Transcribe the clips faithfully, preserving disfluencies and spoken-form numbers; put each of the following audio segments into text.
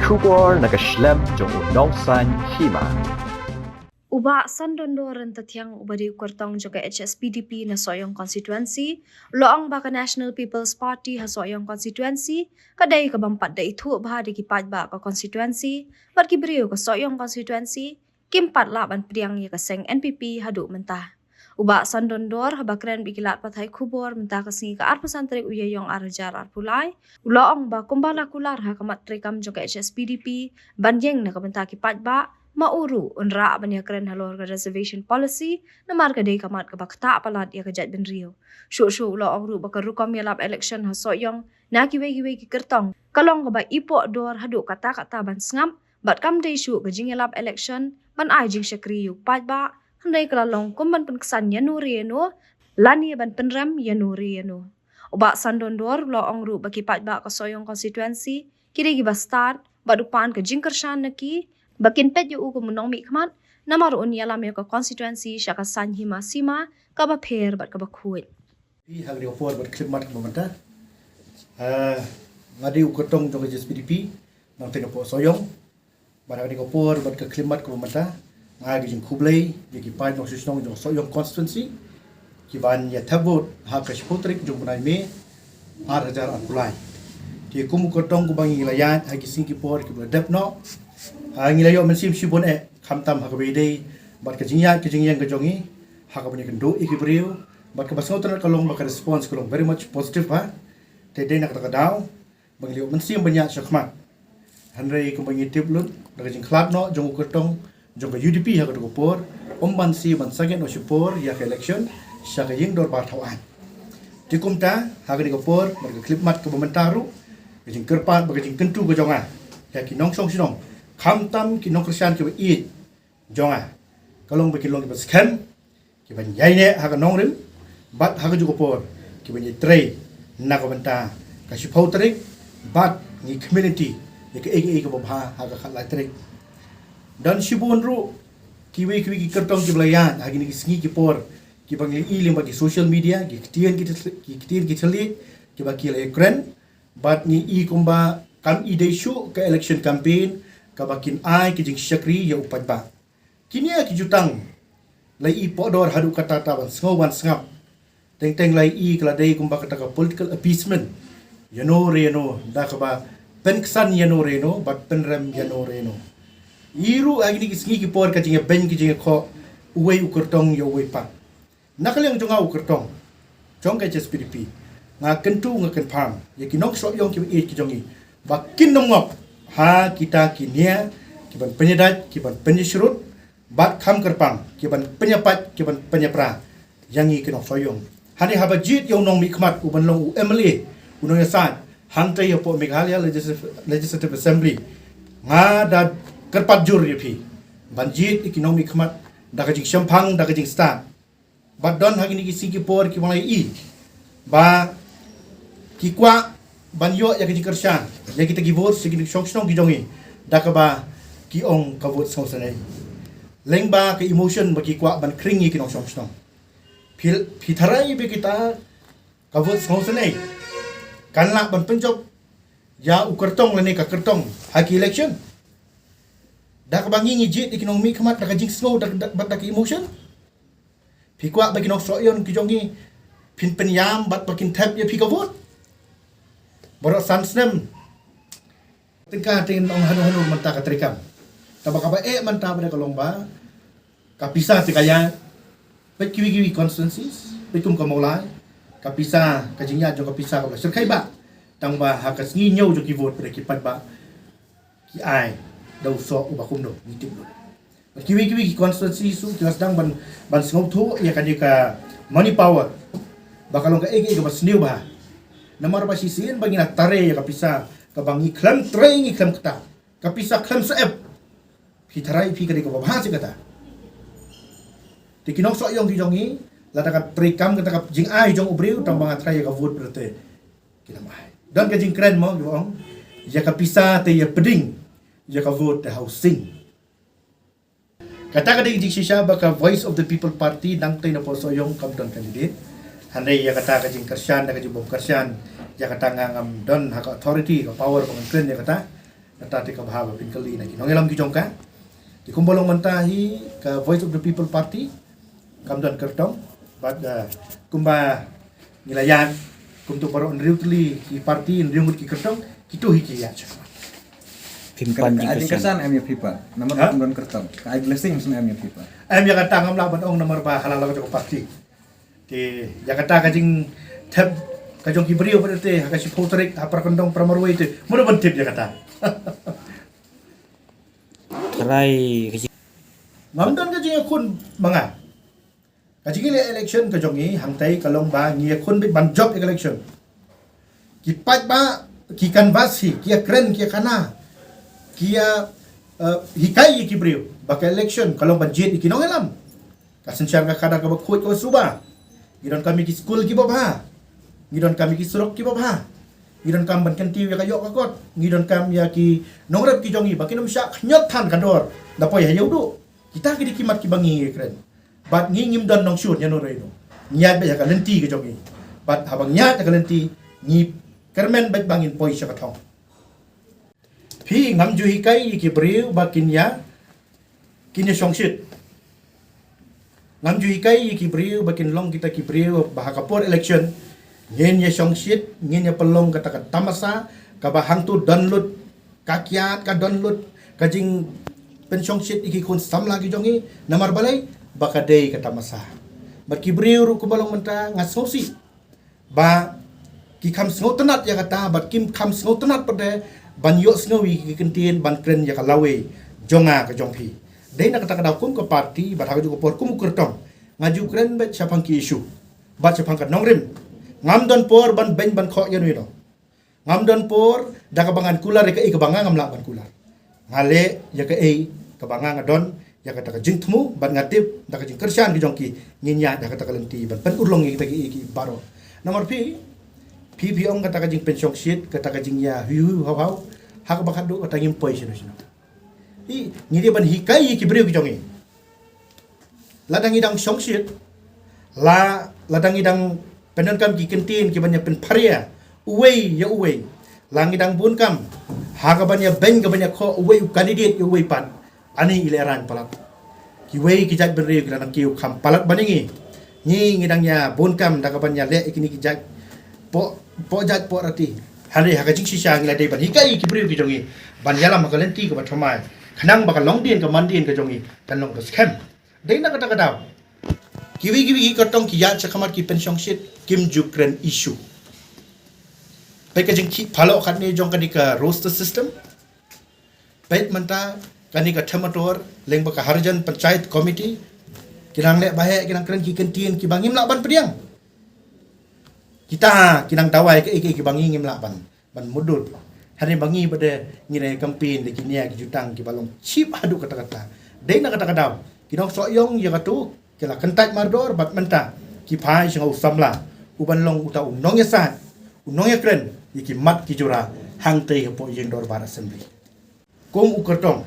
Khubor na ka shlem jong u nongsan hima. U Bah Sandon Dor Ryntathiang uba dei u kyrtong jong ka H S P D P na Sohiong constituency, u la ong ba ka National People's Party ha Sohiong constituency ka dei kaba ym pat da ithuh bha da ki paidbah ka constituency, bad ki briew ka Sohiong constituency kim pat lah ban pdiang ïa ka seng N P P haduh mynta. U Bah Sandon Dor haba kren bad ki lad pathai khubor mynta ka sngi ka arphew san tarik u Ïaïong ar hajar arphew lai, u la ong ba kumba la kular ha ka mat treikam jong ka H S P D P ban ïeng na ka bynta ki paidbah, ma u ruh un rah ban ïakren halor ka reservation policy, namar ka dei ka mat kaba ktah palat ïa ka jaitbynriew. Shuh shuh u la ong ruh ba ka rukom ïalap election ha Sohiong na kiwei kiwei ki kyrtong ka long kaba ipoh dor haduh katta katta ban sngap, bad kam dei shuh ka jingïalap election ban ai jingshakri ïa u paidbah, hynrei ka la long kum ban pynksan ïano re ïano, lane ban pynrem ïano re ïano. U Bah Sandon Dor u la ong ruh ba ki paidbah ka Sohiong constituency ki dei kiba stad, bad u pan ka jingkyrshan na ki ba kin peit ïa u kum u nongmihkhmat, namar un ïalam ïa ka constituency sha ka saiñ hima sima kaba pher bad kaba khuid. Phi ha kane ka por bad khyllipmat kaba mynta. Ah, nga dei u kyrtong jong ka H S P D P nangtei na poh Sohiong. Bad ha kane ka por bad ka khyllipmat kaba mynta, nga ai ka jingkhublei ïa ki paid nongshnong jong ka Sohiong constituency kiban ïa thep vote ha ka shiphew tarik jong u bnai May ar hajar arphew lai. Te kum u kyrtong kumba ngi la ïaid ha ki sngi ki por kiba la dep noh, ah, ngi la ïoh mynsiem shibun eh, khamtam ha kaba ïadei bad ka jingïaid ka jingïeng ka jong ngi ha kaba ngi kynduh ïa ki briew, bad kaba sngewtynnat ka long ba ka response ka long very much positive bha. Te dei na kata ka daw ba ngi la ïoh mynsiem ban ïaid shakhmat. Hynrei kumba ngi tip lut, da ka jingkhlad noh jong u kyrtong jong ka U D P ha kato ka por, ym banse ban sangeh noh shipor ïa ka election sha ka ïing dorbar thaw aiñ. Te kumta ha kane ka por bad ka khyllipmat kaba mynta ruh, ka jingkyrpad bad ka jingkyntu ka jong nga ïa ki nongshong shnong, khamtam ki nongkyrshan kiba ïeit jong nga, ka long ba kin long kiba skhem, kiban ïaineh ha ka nongrim, bad ha kajuh ka por kiban ïatrei na ka bynta ka shiphew tarik, bad ngi khmih lynti ïa kaei kaei kaba bha ha ka khatlai tarik. Don shibun ruh kiwei kiwei ki kyrtong kiba la ïaid ha kine ki sngi ki por, kiba ngi i lyngba ki social media, ki ktien ki thylliej, ki ktien ki thylliej kiba ki la ïakren, bad ngi i kumba kam i dei shuh ka election campaign kaba kin ai ki jingshakri ïa u paidbah. Kine ki jutang la i poh dor haduh katta katta ban sngew ban sngap. Teng teng la i ka la dei kumba kata ka political appeasement ïano re ïano, da kaba pynksan ïano re ïano bad pynrem ïano re ïano. I ruh ha kine ki sngi ki por ka jingïabeiñ ka jingïakhoh uwei u kyrtong ïa uwei pat. Na ka liang jong nga u kyrtong jong ka H S P D P, nga kyntu nga kynpham ïa ki nongshong shnong kiba ïeit ki jong ngi ba kin nym ngop ha kita ki nia kiban pynïadait, kiban pynïashrut, bad kham kyrpang kiban pynïapait, kiban pynïapra ïa ngi ki nongshong shnong. Hangne haba jied ïa u nongmihkhmat uban long u M L A, u nongïasaid hangta ïa poh Meghalaya Legislative, Legislative Assembly, nga da kyrpad jur ïa phi ban jied ïa ki nongmihkhmat da ka jingshemphang, da ka jingstad. Bad don ha kine ki sngi ki por kiba ngi i ba ki kwah ban ïoh ïa ka jingkyrshan ïa kita ki vote, ïa ki nongshong shnong ki jong ngi, da kaba ki ong ka vote sngewsynei. Lyngba ka emotion ba ki kwah ban khring ïa ki nongshong shnong. Phi, phi tharai ba kita ka vote sngewsynei kan lah ban pynjop ïa u kyrtong lane ka kyrtong ha ki election? Da kaba ngi ngi jied ïa ki nongmihkhmat da ka jingsngew, da, da, bad da ka emotion. Phi kwah ba ki nongshong shnong ki jong ngi phin pynïam bad ba kin thep ïa phi ka vote? Baroh san snem. Tyngka tyngka ong hanu hanu mynta ka treikam. Tangba kaba eh mynta ba da ka long ba ka pisa te ka ïaid, peit kiwei kiwei constituencies, peit kum ka Mawlai, ka pisa, ka jingïaid jong ka pisa kaba la shyrkhei bha. Tangba ha ka sngi ñiew jong ki vote ba da ki paidbah ki ai da u soh uba kumno, ngi tip lut. Kiwei kiwei ki constituency ruh ki la sdang ban, ban sngewthuh ïa kane ka money power ba ka long kaei kaei kaba sniew bha. Namar ba shisien ba ngi la trei ïa ka pisa kaba ngi khlem trei ngi khlem ktah, ka pisa khlem sep. Phi tharai phi ka dei kaba bha shisha kata. Te ki nongshong shnong ki jong ngi, lada ka treikam kata ka jingai jong u briew, tangba nga tharai ïa ka vote briew te ki nang ai. Don ka jingkren mo, ki ong, ïa ka pisa te ïa pdeng, ïa ka vote te ha u sing. Kata ka dei ka jingshisha ba ka Voice of the People Party nangtei na poh Sohiong kam don candidate. Hynrei ïa kata ka jingkyrshan, da ka jingbym kyrshan, ïa kata nga ngam don ha ka authority, ka power ba ngan kren ïa kata. Kata te ka bha ba phin kylli na ki nongïalam ki jong ka. Te kumba long mynta hi ka Voice of the People Party kam don kyrtong, bad, uh, kumba ngi la ïaid kumto baroh, hynriew tylli ki party, hynriew ngut ki kyrtong, kito hi ki ïaid. Phim pan jingkyrsan. Ka ai jingkyrsan em ïa phi pat. Namar ba kam don kyrtong. Ka ai blessing em ïa phi pat. Em ïa kata ngam lah ban ong namar ba ha la ka jong ka party. Te ïa kata ka jingtip ka jong ki briew pat te ha ka shiphew tarik ha Para Kyndong Para Marwei te. Mano ban tip ïa kata? Trai ka jing- Ngam don ka jingïakhun ma nga. Ka jingïaleh election ka jong ngi hangtai ka long ba ngi ïakhun beit ban jop ïa ka election. Ki paidbah ki canvass hi, ki ïakren, ki ïakhana, ki ïa, eh, hikai ïa ki briew ba ka election ka long ban jied ïa ki nongïalam. Ka synshar ka khadar kaba khuid kaba suba. Ngi donkam ïa ki skul kiba bha. Ngi donkam ïa ki surok kiba bha. Ngi donkam ban kyntiew ïa ka ïoh ka kot. Ngi donkam ïa ki nongrep ki jong ngi ba kin ym shah khñiot than ka dor da poi ha ïew duh. Kita ki dei ki mat kiba ngi kren. Bad ngi ngim don nongshun ïano re ïano. Ngi ïaid beit ha ka lynti ka jong ngi. Bad haba ngi ïaid ha ka lynti ngi kyrmen beit ba ngin poi sha ka thong. Phi, ngam ju hikai ïa ki briew ba kin ïa, kin ïa shongshit. Ngam ju hikai ïa ki briew ba kin long kita ki briew ba ha ka por election ngin ïa shongshit, ngin ïa pynlong kata ka tamasa kaba hangto don lut ka kiad, ka don lut ka jingpynshongshit ïa ki khun samla ki jong ngi. Namar balei? Ba ka dei ka tamasa. Bad ki briew ruh kumba long mynta nga sngewsih ba ki kham sngewtynnat ïa kata, bad kim kham sngewtynnat pat de ban ïohsngew ïa ki kyntien ban kren ïa ka lawei jong nga ka jong phi. Dei na kata ka daw kum ka party bad ha ka juh ka por kum u kyrtong, nga ju kren beit shaphang ki issue bad shaphang ka nongrim. Ngam don por ban beiñ ban khoh ïano ïano. Ngam don por da kaba ngan kular ïa kaei kaba nga ngam lah ban kular. Nga leh ïa kaei kaba nga nga don ïa kata ka jingthmu, bad nga tip da ka jingkyrshan ki jong ki ngin ïaid da kata ka lynti ban pynurlong ïa kita kiei kiei baroh. Namar phi, phi phi ong kata ka jingpynshongshit, kata ka jingïahiu haw haw, ha kaba khatduh kata ngim poi shano shano. Hi, ngi dei ban hikai ïa ki briew ki jong ngi. Lada ngi dang shongshit, la, lada ngi dang pyndonkam ki kyntien kiban ïa pynpharia uwei ïa uwei, la ngi dang bun kam ha kaban ïa beiñ kaban ïa khoh uwei u candidate ïa uwei pat, ani i lehrain palat. Kiwei ki jaitbynriew ki la nang kiew kham palat ban ïa ngi. Ngi, ngi dang ïa bun kam da kaban ïa leh ïa kine ki jait poh, poh jait poh rati. Hynrei ha ka jingshisha ngi la dei ban hikai ïa ki briew ki jong ngi ban ïalam ha ka lynti kaba thymmai, khnang ba ka longdien ka mandien ka jong ngi kan long kaba skhem. Dei na kata ka daw kiwei kiwei ki kyrtong ki ïaid shakhmat ki pynshongshit, kim ju kren issue. Peit ka jingkhih phalok khatne jong kane ka roster system. Peit mynta kane ka Themator lyngba ka Harijan Panchayat Committee, ki nang leh ba heh, ki nang kren ki kyntien kiba ngim lah ban pdiang. Kita ki nang dawa ïa kaei kaei kiba ngi ngim lah ban, ban mutdur. Hynrei ba ngi ba de ngi dang campaign da ki nia ki jutang kiba long cheap haduh katta katta. Dei na kata ka daw ki nongshah ïong ïa katu ki la kyntait mardor bad mynta ki phai sha nga u samla uban long uta u nongïasaid, u nongïakren ïa ki mat ki jura hangtei hapoh ïing dorbar assembly. Kum u kyrtong,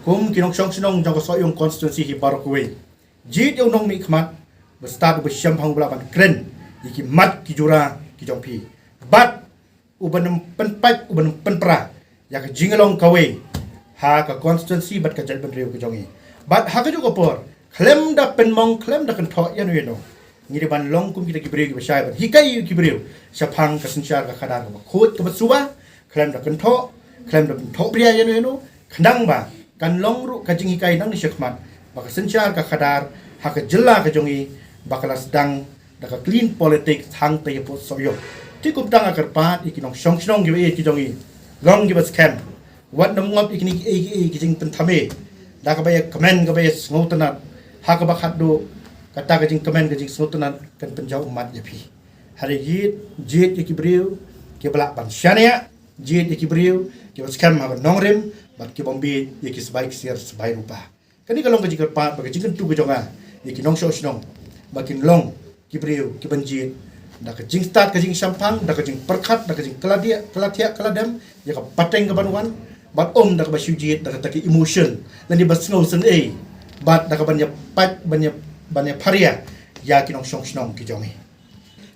kum ki nongshong shnong jong ka Sohiong constituency hi baroh kawei, jied ïa u nongmihkhmat ba stad uba sngewbha uba lah ban kren ïa ki mat ki jura ki jong phi, bad uban ym pynpait, uban ym pynpra ïa ka jinglong kawei ha ka constituency bad ka jaitbynriew ka jong ngi. Bad ha kajuh ka por, khlem da pynmong, khlem da kynthoh ïano ïano, ngi dei ban long kum kita ki briew kiba shai ban hikai ïa ki briew shaphang ka synshar ka khadar kaba khuid kaba suba, khlem da kynthoh, khlem da pynthoh bria ïano ïano, khnang ba kan long ruh ka jinghikai nangne shakhmat ba ka synshar ka khadar ha ka jylla ka jong ngi ba ka la sdang da ka clean politics hangtei hapoh Sohiong. Te kumta nga kyrpad ïa ki nongshong shnong kiba ïeit ki jong ngi, long kiba skhem, wat nym ngop ïa kine kiei kiei ki jingpynthame da kaba ïa kmen kaba ïa sngewtynnat, ha kaba khatduh kata ka jingkmen ka jingsngewtynnat kan pynjaw ummat ïa phi. Hynrei jied, jied ïa ki briew kiba lah ban shaniah, jied ïa ki briew kiba skhem ha ka nongrim bad kibym bieit ïa ki sbai ksiar sbai rupa. Kane ka long ka jingkyrpad bad ka jingkyntu ka jong nga ïa ki nongshong shnong ba kin long ki briew kiban jied da ka jingstad ka jingshemphang, da ka jingpyrkhat, da ka jingkylla diah, kylla thiah, kylla dem ïa ka pateng kaban wan, bad ym da kaba shu jied da kata ka emotion lane ba sngew sngewsynei, bad da kaban ïa pait, ban ïa, ban ïa pharia ïa ki nongshong shnong ki jong ngi.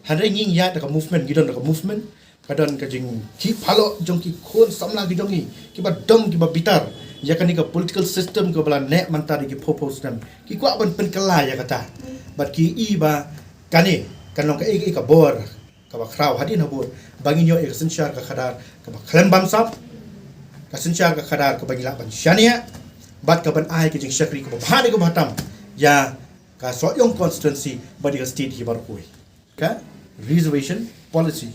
Hynrei ngi ïaid da ka movement, ngi don da ka movement, ka don ka jingkhih phalok jong ki khun samla ki jong ngi, kiba dom, kiba bitar ïa kane ka political system kaba la neh mynta da ki phew phew snem, ki kwah ban pynkylla ïa kata. Bad ki i ba kane kan long kaei kaei ka bor kaba khraw hadien habud ba ngin ïoh ïa ka synshar ka khadar kaba khlem bamsap, ka synshar ka khadar kaba ngi lah ban shaniah bad kaban ai ka jingshakri kaba bha ne kaba tam ïa ka Sohiong constituency bad ïa ka state hi baroh kawei. Ka reservation policy.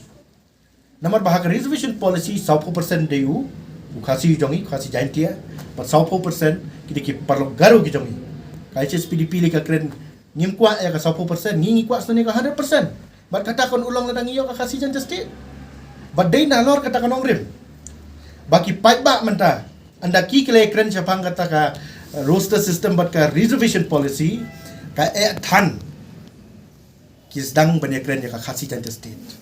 Namar ba ha ka reservation policy, saw phew percent dei u u Khasi jong ngi, Khasi Jaintia, bad saw phew percent ki dei ki paralok Garo ki jong ngi. Ka H S P D P lei ka kren, ngim kwah ïa ka saw phew percent, ngi ngi kwah sngewbha ka hundred percent. Bad kata kan long lada ngi ïoh ka Khasi Jaintia State. Bad dei nalor kata ka nongrim ba ki paidbah mynta, ynda ki ki lei kren shaphang kata ka, uh, roster system bad ka reservation policy, ka eh than ki sdang ban ïa kren ïa ka Khasi Jaintia State.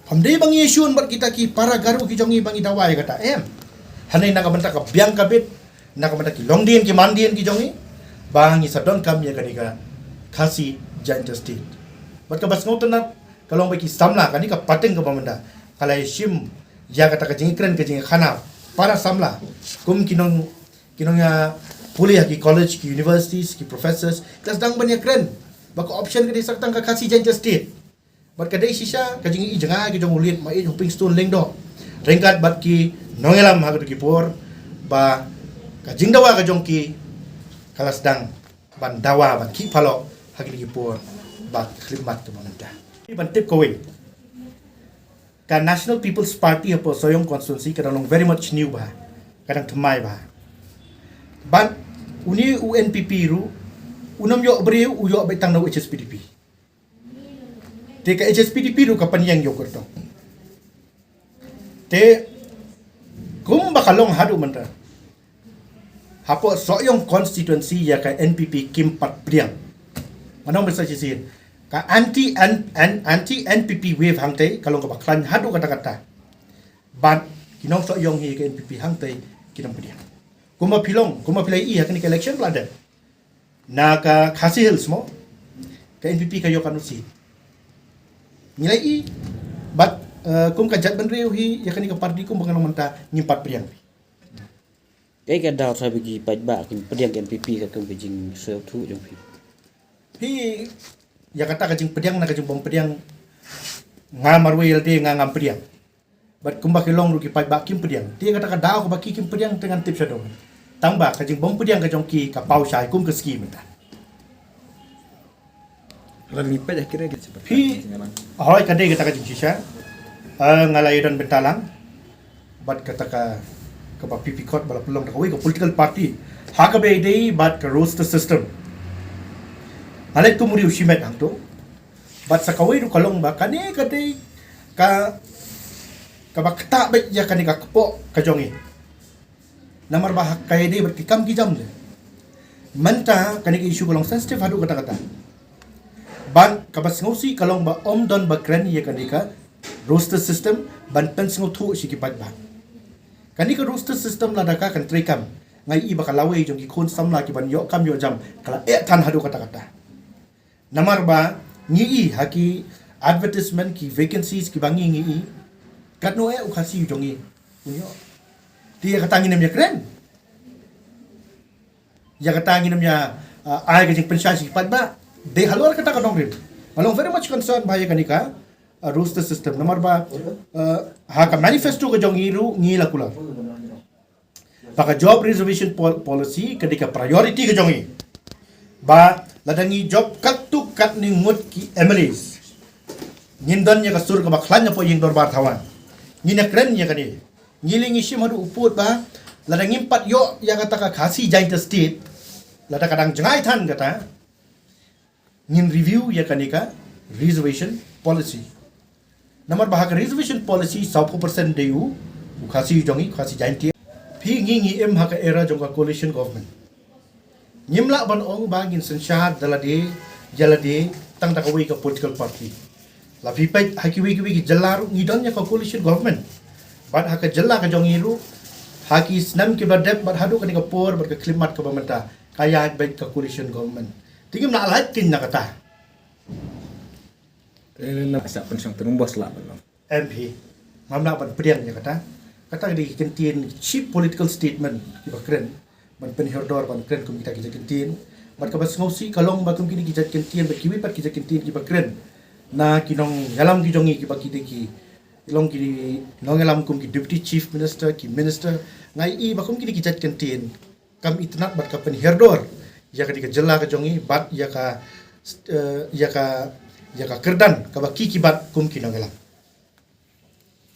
Pham dei ba ngi ïashun bad kita ki para Garo ki jong ngi ba ngi dawa ïa kata, em. Hangne na ka bynta ka biang ka bit, na ka bynta ki longdien ki mandien ki jong ngi, ba ngi sa donkam ïa kane ka Khasi Jaintia State. Bad kaba sngewtynnat ka long ba ki samla, kane ka pateng kaba mynta, ka la ïashim ïa kata ka jingkren ka jingkhana para samla, kum ki nong ki nongïapule ha ki college, ki universities, ki professors, ki la sdang ban ïa kren ba ka option ka dei sa tang ka Khasi Jaintia State. Bad ka dei shisha ka jingïohi jngai ka jong u Lt. Maieit Hopingstone Lyngdoh ryngkat bad ki nongïalam ha kito ki por, ba ka jingdawa ka jong ki ka la sdang ban dawa ban khih palat ha kito ki por ba khlem mat ka mynta. Ban tip kawei, ka National People's Party hapoh Sohiong constituency ka dang long very much new bha, ka dang thymmai bha. Bad une u N P P ruh, u nym ïoh briew, u ïoh beit tang na u H S P D P. Te ka H S P D P ruh ka pynïeng ïa u kyrtong. Te kumba ka long haduh mynta, hapoh Sohiong constituency ïa ka N P P kim pat pdiang. Ngan ong beit sa shisien, ka anti N-, N-, anti N P P wave hangtei ka long kaba khlaiñ haduh katta katta. Bad ki nong Sohiong hi ka N P P hangtei kim pat pdiang. Kumba phi long, kumba phi la ïohi ha kane ka election ba la dep, na ka Khasi Hills mo, ka N P P ka ïoh katno seat. Ngi la ïohi, bad, eh, kum ka jaitbynriew hi ïa kane ka party kumba ngan ong mynta, ngim pat pdiang. Kaei ka daw tharai ba ki paidbah kim pdiang ka N P P, katkum ka jingsngewthuh jong phi? Phi, ïa kata ka jingpdiang na ka jingbym pdiang, nga marwei lade nga ngam pdiang. Bad kumba ki long ruh ki paidbah kim pdiang. Te kata ka daw kaba ki kim pdiang te ngan tip shaduh. Tangba ka jingbym pdiang ka jong ki ka paw shai kum ka ski mynta. Lada ngi peit ha ki re ki, phi, hoi, ka dei kata ka jingshisha. Eh, nga la ïadon bynta lang bad kata ka, kaba phi phi khot ba la pynlong da kawei ka political party ha kaba ïadei bad ka roster system. Nga leit kum u riew shimet hangto. Bad sa kawei ruh ka long ba kane ka dei ka, kaba ktah beit ïa kane ka kpoh ka jong ngi. Namar ba ha ka ïadei bad ki kam ki jam de, mynta kane ka issue ka long sensitive haduh katta katta. Bad kaba sngewsih ka long ba ym don ba kren ïa kane ka roster system ban pynsngewthuh sha ki paidbah. Kane ka roster system lada ka kan treikam, nga ïohi ba ka lawei jong ki khun samla kiban ïoh kam ïoh jam ka la eh than haduh katta katta. Namar ba ngi ïohi ha ki advertisement, ki vacancies kiba ngi ïohi, katno eh u Khasi u jong ngi un ïoh. Te ïa kata ngin ym ïa kren, ïa kata ngin ym ïa, uh, ai ka jingpynshai sha ki paidbah. Dei halor kata ka nongrim, nga long very much concerned bha ïa kane ka, uh, roster system. Namar ba, uh, ha ka manifesto ka jong ngi ruh ngi la kular ba ka job reservation pol-, policy ka dei ka priority ka jong ngi. Ba lada ngi job katto katne ngut ki M L As, ngin don ïa ka sur kaba khlaiñ hapoh ïing dorbar thaw. Ngin ïa kren ïa kane. Ngi lei ngi shim haduh u pud ba lada ngim pat ïoh ïa kata ka Khasi Jaintia State, lada ka dang jngai than kata, ngin review ïa kane ka reservation policy. Namar ba ha ka reservation policy, saw phew percent dei u, u Khasi jong ngi, Khasi Jaintia. Phi, ngi ngi im ha ka era jong ka coalition government. Ngim lah ban ong ba ngin synshar da lade ïa lade tang da kawei ka political party. La phi peit ha kiwei kiwei ki jylla ruh ngi don ïa ka coalition government. Bad ha ka jylla ka jong ngi ruh, ha ki snem kiba dep bad haduh kane ka por bad ka khyllipmat kaba mynta, ka ïaid beit ka coalition government. Te ngim lah lait keiñ na kata. Eh, na sa pynshong tynrong bos lah ban long. Em phi, ngam lah ban pdiang ïa kata. Kata ka dei ki kyntien, ki political statement kiba kren ban pynhiar dor, ban kren kum kita ki jait kyntien. Bad kaba sngewsih ka long ba kum kine ki jait kyntien, ba kiwei pat ki jait kyntien kiba kren na ki nongïalam ki jong ngi, kiba ki dei ki long ki nongïalam kum ki Deputy Chief Minister, ki minister, nga ïohi ba kum kine ki jait kyntien kam itynnad bad ka pynhiar dor ïa ka dei ka jylla ka jong ngi bad ïa ka, eh, ïa ka, ïa ka kyrdan kaba ki, ki bat kum ki nongïalam.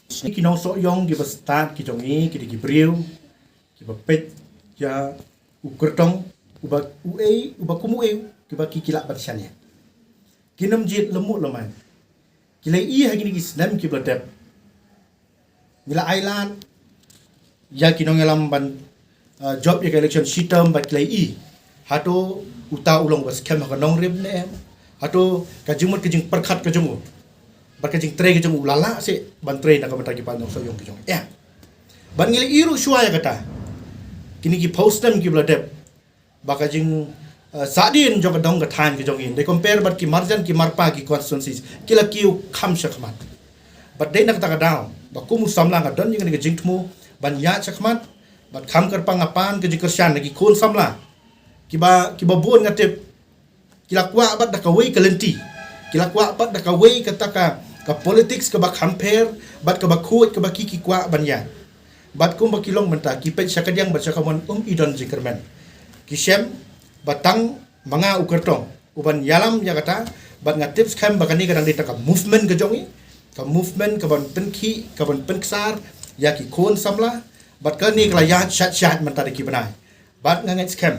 Ki nongsoh ïong kiba stad ki jong ngi ki dei ki briew kiba peit ïa u kyrtong uba uei, uba kum uei, kiba ki, ki lah ban shaniah. Kim jied lehmut lehmai. Ki la ïohi ha kine ki snem kiba la dep, ngi la ailad ïa ki nongïalam ban, uh, jop ïa ka election shitom, bad ki la ïohi hato uta u long ba skhem ha ka nongrim ne em, hato ka jingmut ka jingpyrkhat ka jong u bad ka jingtrei ka jong u la lah seh ban trei na ka bynta ki paid nongsoh ïong ki jong u. Ïa, bad ngi la ïohi ruh shuwa ïa kata kine ki phew snem kiba la dep, ba ka jing, uh, sahdien jong ka dong ka thaiñ ka jong ngi, dei compare bad ki marjan, ki marpa, ki constituencies, ki la kiew kham shakhmat. Bad dei na kata ka daw ba kum u samla nga don ïa kane ka jingthmu ban ïaid shakhmat, bad kham kyrpang nga pan ka jingkyrshan na ki khun samla kiba, kiba bun nga tip ki la kwah bad da kawei ka lynti, ki la kwah bad da kawei kata ka, ka politics kaba kham pher bad kaba khuid kaba ki, ki kwah ban ïaid. Bad kumba ki long mynta, ki peit sha kadiang bad sha kamon, um i don jingkyrmen. Ki shem ba tang ma nga u kyrtong uban ïalam ïa kata. Bad nga tip skhem ba kane ka dang dei tang ka movement ka jong ngi, ka movement kaban pynkhih, kaban pynksar ïa ki khun samla. Bad kane ka la ïaid shait shait mynta da ki bnai. Bad nga ngeit skhem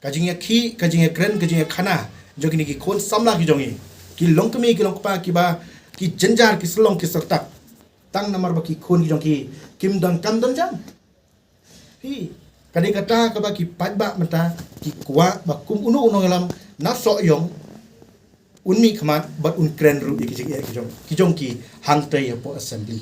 ka jingïakhih, ka jingïakren, ka jingïakhana jong kine ki khun samla ki jong ngi, ki long kmie, ki long kpa, kiba ki jynjar, ki shlong, ki syrtak, tang namar ba ki khun ki jong ki kim don kam don jam. Hi, ka dei kata kaba ki paidbah mynta ki kwah ba kum uno uno u nongïalam na soh ïong un mih khmat bad un kren ruh ïa ki jingeh ki jong, ki jong ki hangtei hapoh assembly.